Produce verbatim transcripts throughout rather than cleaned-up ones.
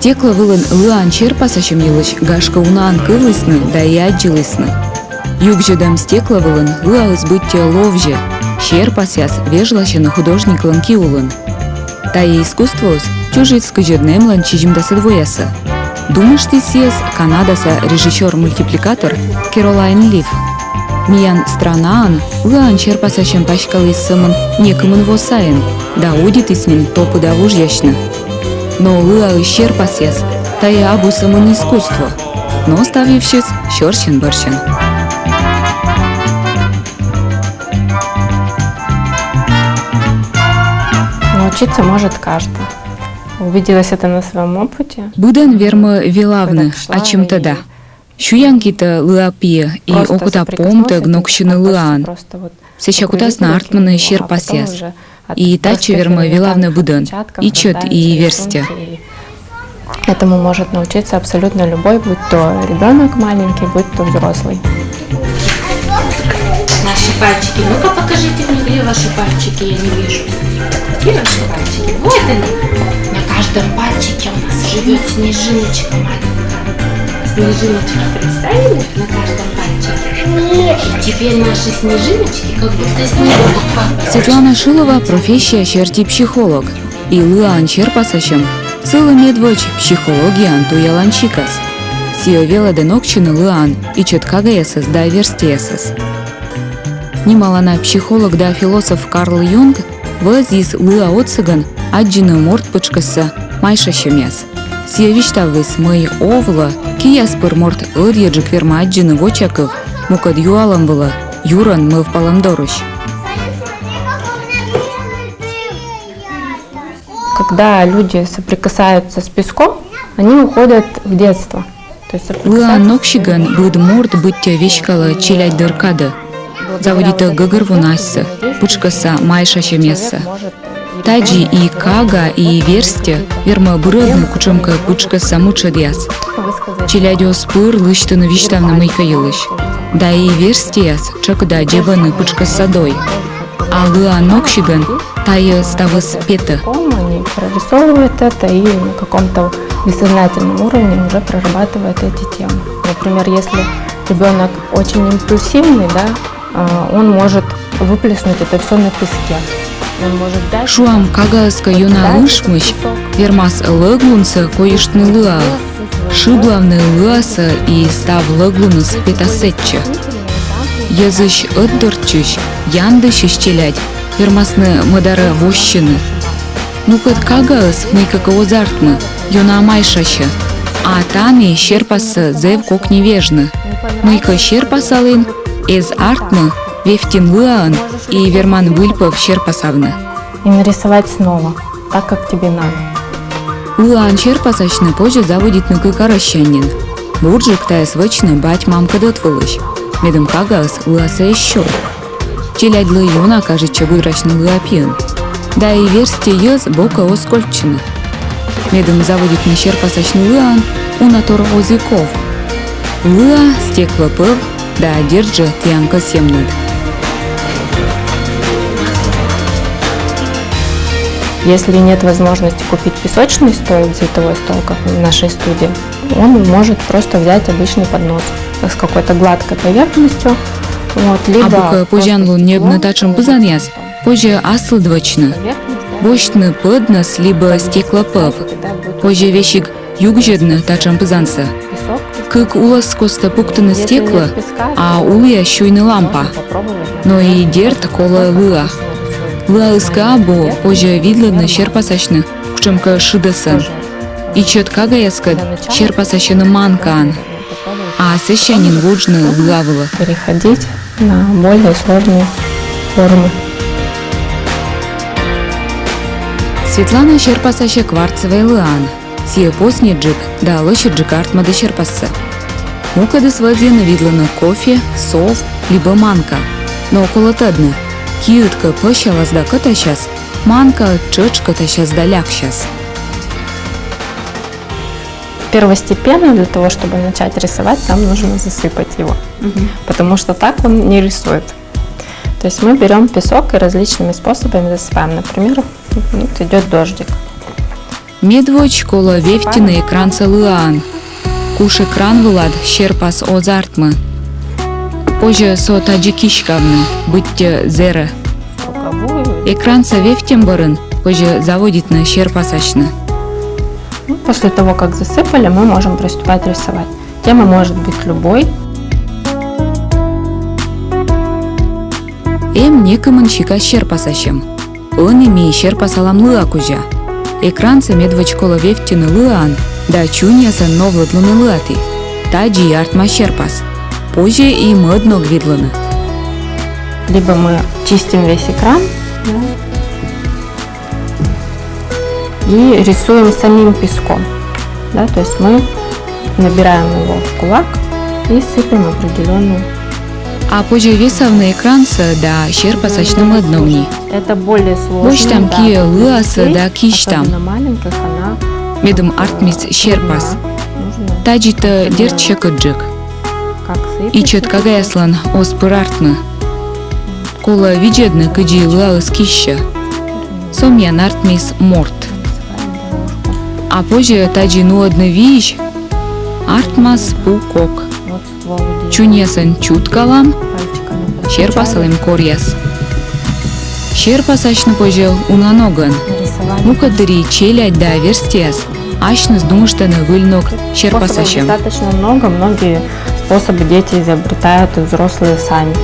Стекла вылын лыаӧн серпасасьӧм йылысь, гашкӧ, унаӧн кывлісны да и аддзылісны. Югзьӧдӧм стекла вылын лыаыс быттьӧ ловзьӧ, серпасъяс вежласьӧны художниклӧн ки улын. Тайӧ искусствоыс чужис кызьӧд нэмлӧн сизимдасӧд воясӧ. Думыштіс сійӧс Канадаса режиссёр-мультипликатор Кэролайн Лив. Миян странаын лыаӧн серпасасьӧм паськаліс сӧмын некымын во сайын да удитіс нин топыда вужъясьны. Но лыаысь серпасъяс — тайӧ абу сӧмын искусство, но став йывсьыс сёрсьӧн-бӧрсьӧн. Научиться может каждый. Увиделось это на своем опыте. Быдӧн вермӧ велавны ачым тӧда. Сюян китӧ лыа пиӧ и окота помтӧг ноксьыны лыаӧн. Сэсся кутасны артмыны серпасъяс. И татчӧ вермӧ велавны быдӧн, ичӧт и верстьӧ. Этому может научиться абсолютно любой, будь то ребенок маленький, будь то взрослый. Наши пальчики. Ну-ка покажите мне, где ваши пальчики, я не вижу. Где ваши пальчики? Вот они. На каждом пальчике у нас живет снежиночка маленькая. Снежиночка, представили? На каждом пальчике. И теперь наши снежиночки как будто снежинка. Светлана Шилова профессия серти психолог. И лыаӧн серпасасьӧм — сылы медводз психологияын туялан сикас. Сійӧ велӧдӧ ноксьыны лыаӧн ичӧт кагаясӧс да верстьӧясӧс. Нималана психолог да философ Карл Юнг вӧзйис лыа отсӧгӧн аддзыны морт пытшкӧсса майшасьӧмъяс. Сійӧ висьтавліс, мый овлӧ, кияс пыр морт ӧдйӧджык вермӧ аддзыны вочакыв мукӧд юалӧм вылӧ юрӧн мӧвпалӧм дорысь. Когда люди соприкасаются с песком, они уходят в детство. То есть соприкасаются... Лыаӧн ноксигӧн быд морт быттьӧ веськалӧ челядьдыр кадӧ. Заводитӧ гӧгӧрвоны асьсӧ, пытшкӧсса майшасьӧмъяссӧ. Тадзи и кага, и верстьӧ вермӧ бырӧдны кутшӧмкӧ пытшкӧсса мытшӧдъяс. Челядь оз пыр лысьтыны висьтавны мыйкӧ йылысь. Да и верстьӧяс тшӧкыда дзебӧны пытшкӧсса дой. А лыаӧн ноксигӧн тайӧ ставыс петӧ. Они прорисовывают это и на каком-то бессознательном уровне уже прорабатывают эти темы. Например, если ребенок очень импульсивный, да, а, он может выплеснуть это все на песке. Он может взять... Шуам, кагаыс кӧ ёна ышмысь, вермас лӧглунсӧ койыштны лыаӧ, шыблавны лыасӧ и став лӧглуныс петас сэтчӧ. Йӧзысь ӧтдортчысь, яндысьысь челядь вермасны мӧдарӧ воссьыны. Мукӧд кагаыс мыйкӧ кӧ оз артмы, ёна майшасьӧ. А тані серпассӧ зэв кокни вежны. Мыйкӧ серпасалін, эз артмы, вевттин лыаӧн и верман выльпӧв серпасавны. И нарисовать снова, так, как тебе надо. Лыаӧн серпасасьны позьӧ заводитны кык арӧссянь нин. Бурджык тайӧс вӧчны бать-мамкӧд ӧтвылысь, медым кагаыс лыасӧ эз сёй. Челядьлы ёна кажитчӧ гудрасьны лыа пиын. Да и верстьӧ йӧз бокӧ оз кольччыны. Медым заводитны серпасасьны лыаӧн, уна тор оз и ков. Лыа, стеклопӧв да, дерт жӧ, тіян кӧсйӧмныд. Если нет возможности купить песочный стол, цветовой стол, как в нашей студии, он может просто взять обычный поднос с какой-то гладкой поверхностью. Вот, либо... Абу кӧ позянлун ньӧбны татшӧм пызанъяс, позьӧ аслыд вӧчны. Босьтны пӧднӧс либӧ стеклопӧв. Позьӧ весиг югзьӧдны татшӧм пызансӧ. Кык улӧс костӧ пуктыны стекло, а улыс сюйны лампа. Но и дерт колӧ лыа. Лыаыс кӧ абу, позьӧ видлыны серпасасьны кутшӧмкӧ шыдӧсӧн. Ичӧт кагаяскӧд серпасасьӧны манкаӧн. А сэсся нин вуджны лыа вылӧ. Переходить на более сложные формы. Светлана серпасасьӧ кварцевӧй лыаӧн. Сійӧ посниджык да лӧсьыдджык артмӧдӧ серпассӧ. Мукӧдыс вӧзйӧны видлыны кофе, сов либӧ манка. Но колӧ тӧдны, киыд кӧ пӧсялас да кӧтасяс, манкаыд тшӧтш кӧтасяс да ляксяс. Первостепенно для того, чтобы начать рисовать, нам нужно засыпать его, потому что так он не рисует. То есть мы берем песок и различными способами засыпаем. Например, вот идет дождик. Медводз колӧ вевттьыны экрансӧ лыаӧн. Куш экран вылад серпас оз артмы. Позьӧ со тадзи киськавны, быттьӧ зэрӧ. Экрансӧ вевттьӧм бӧрын позьӧ заводитны серпасасьны. Ну, после того, как засыпали, мы можем приступать рисовать. Тема может быть любой. Эм некымын сикас серпасасьӧм. Ӧні ми серпасалам лыа кузя. Экрансӧ медводз колӧ вевттьыны лыаӧн да чуньясӧн новлӧдлыны лыаті. Тадзи артмас серпас. Позьӧ и мӧд ног видлыны. Либо мы чистим весь экран, да, и рисуем самим песком. Да, то есть мы набираем его в кулак и сыпем определенную. А позьӧ весавны экрансӧ да серпасасьны мӧд ног ни. Это более сложно. Босьтам киӧ лыасӧ да кисьтам, медым артмис серпас. Тадзи тӧ дерт сьӧкыдджык. Ичӧт кагаяслӧн оз пыр артмы. Колӧ видзӧдны, кыдзи лыаыс киссьӧ. Со миян артмис морт. А позьӧ тадзи нуӧдны виысь, артмас пу кок. Чуньясӧн чуткалам, серпасалім коръяс. Серпасасьны позьӧ уна ногӧн. Мукӧддырйи челядь да верстьӧяс асьныс думыштӧны выль ног серпасасьӧм. Способов достаточно много, многие способы дети изобретают, и взрослые сами.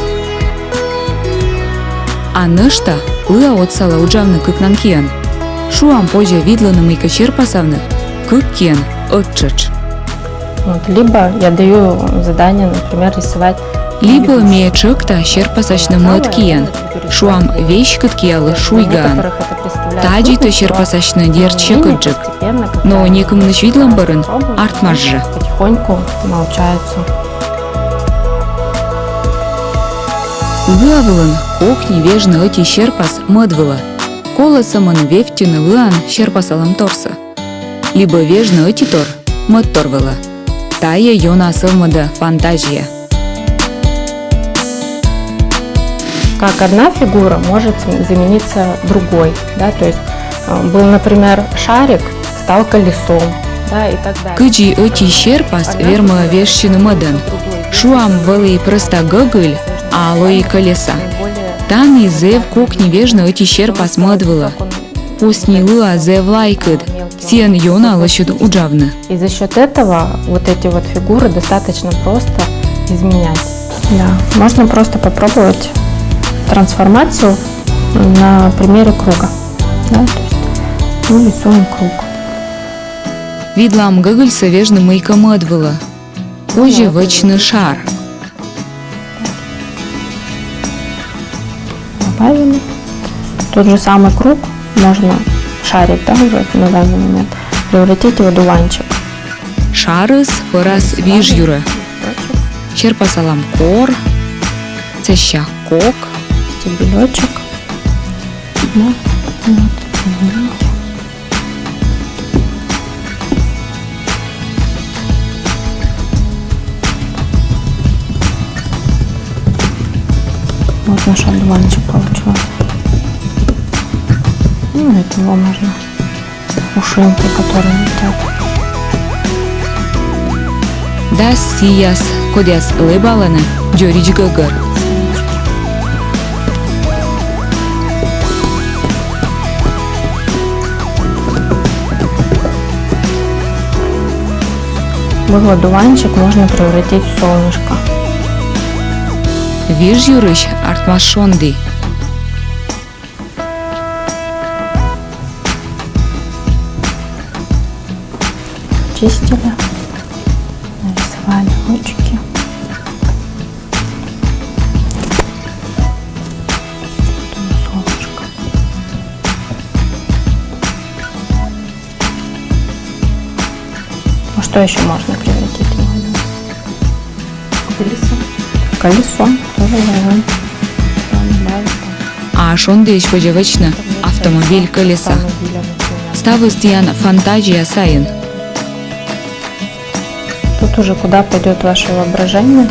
А нӧшта лыа отсалӧ уджавны кыкнан киӧн. Шуам, позьӧ видлыны мыйкӧ серпасавны кык киӧн ӧттшӧтш. Вот, либо я даю задание, например, рисовать. Либӧ ме тшӧкта серпасасьны мӧд киӧн, шуам, веськыд киялы шуйгаӧн. Тадзи тӧ серпасасьны дерт сьӧкыдджык. Но некымынысь видлӧм бӧрын артмас жӧ. Потихоньку научаются. Лыа вылын кокни вежны ӧти серпас мӧд вылӧ. Колӧ сӧмын вевттьыны лыаӧн серпасалӧмторсӧ. Либӧ вежны ӧтитор мӧдтор вылӧ. Тайӧ ёна сӧвмӧдӧ фантазия. Как одна фигура может замениться другой, да, то есть, э, был, например, шарик, стал колесом, да, и так далее. Кыдзи ӧти серпас вермӧ вежсьыны мӧдӧн. Шуам, вӧлі прӧста гӧгыль, а лои колеса. Тані зэв кокни вежны ӧти серпас мӧд вылӧ. Посни лыа зэв лайкыд, сійӧн ёна лӧсьыд уджавны. И за счёт этого вот эти вот фигуры достаточно просто изменять. Да, можно просто попробовать трансформацию на примере круга. Да, то есть мы рисуем круг. Видлам гӧгыльсӧ вежны мыйкӧ мӧд вылӧ. Позьӧ вӧчны шар. Добавили. Тот же самый круг, можно шарик, да, уже на данный момент, превратить в одуванчик. Шарыс пӧрас виж юрӧ. Серпасалам кор, сэсся кок. Стебелёчек. Да. Вот. Вот наш одуванчик получился. Ну, от него можно пушинки, которые летят. Да сійӧс, кодъяс лэбалӧны дзоридз гӧгӧр. Был одуванчик, можно превратить в солнышко. Виж юрысь артмас шонді. Чистили, нарисовали ручки. Солнышко. Что еще можно превратить его? Колесо. В колесо. Тоже вариант. Там, да, вот так. А шондіысь позьӧ вӧчны автомобиль кӧлеса. Автомобилем, например. Ставыс тіян фантазия сайын. Тут уже куда пойдет ваше воображение.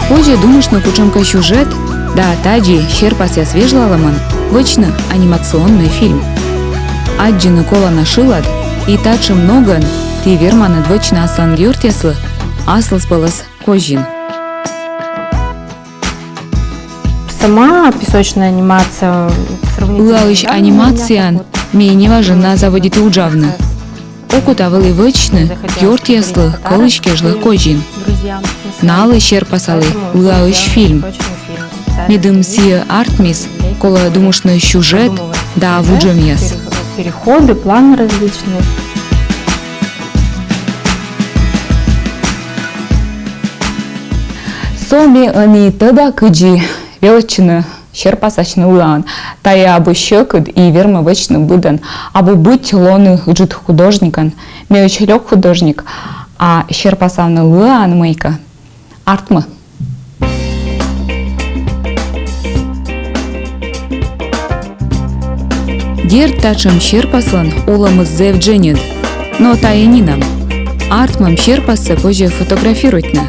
Позьӧ думыштны кутшӧмкӧ сюжет да тадзи серпасъяс вежлалӧмӧн вӧчны анимационнӧй фильм. Аддзыны колана шылад, и татшӧм ногӧн ті верманныд вӧчны асланыд ёртъяслы аслыспӧлӧс козин. Сама песочная анимация сравнительно недавно у меня. Ылаысь анимацияӧн ме неважӧн на заводиті уджавны. Окота вӧлі вӧчны ёртъяслы кӧлысь кежлӧ козин. Налы серпасалі ылаысь фильм. Медым сійӧ артмис, колӧ думыштны сюжет да вуджӧмъяс. Переходы, планы различные. Со ме ӧні тӧда, кыдзи велӧдчыны серпасасьны ылаын. Тайӧ абу сьӧкыд и вермӧ вӧчны быдӧн. Абу быть лоны ыджыд художникӧн. Ме ӧд лёк художник, а серпасавны ылаын мыйкӧ артмӧ. Дерт, татшӧм серпаслӧн олӧмыс зэв дженьыд. Но тайӧ нинӧм. Артмӧм серпассӧ позьӧ фотографируйтны.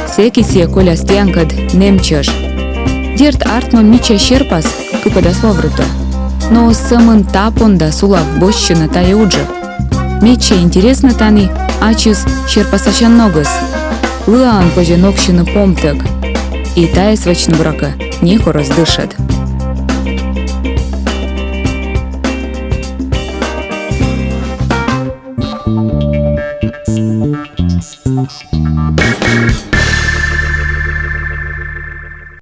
Сэки сійӧ коляс тіянкӧд нэм чӧж. Дерт, артмӧм мича серпас кыпӧдас ловрытӧ. Но сӧмын та понда сулав босьтчыны тайӧ уджӧ. Медся интереснӧ тані ачыс серпасасян ногыс. Ылаын позьӧ ноксьыны помтӧг. И тайӧс вӧчны, буракӧ, некор оз дышӧд.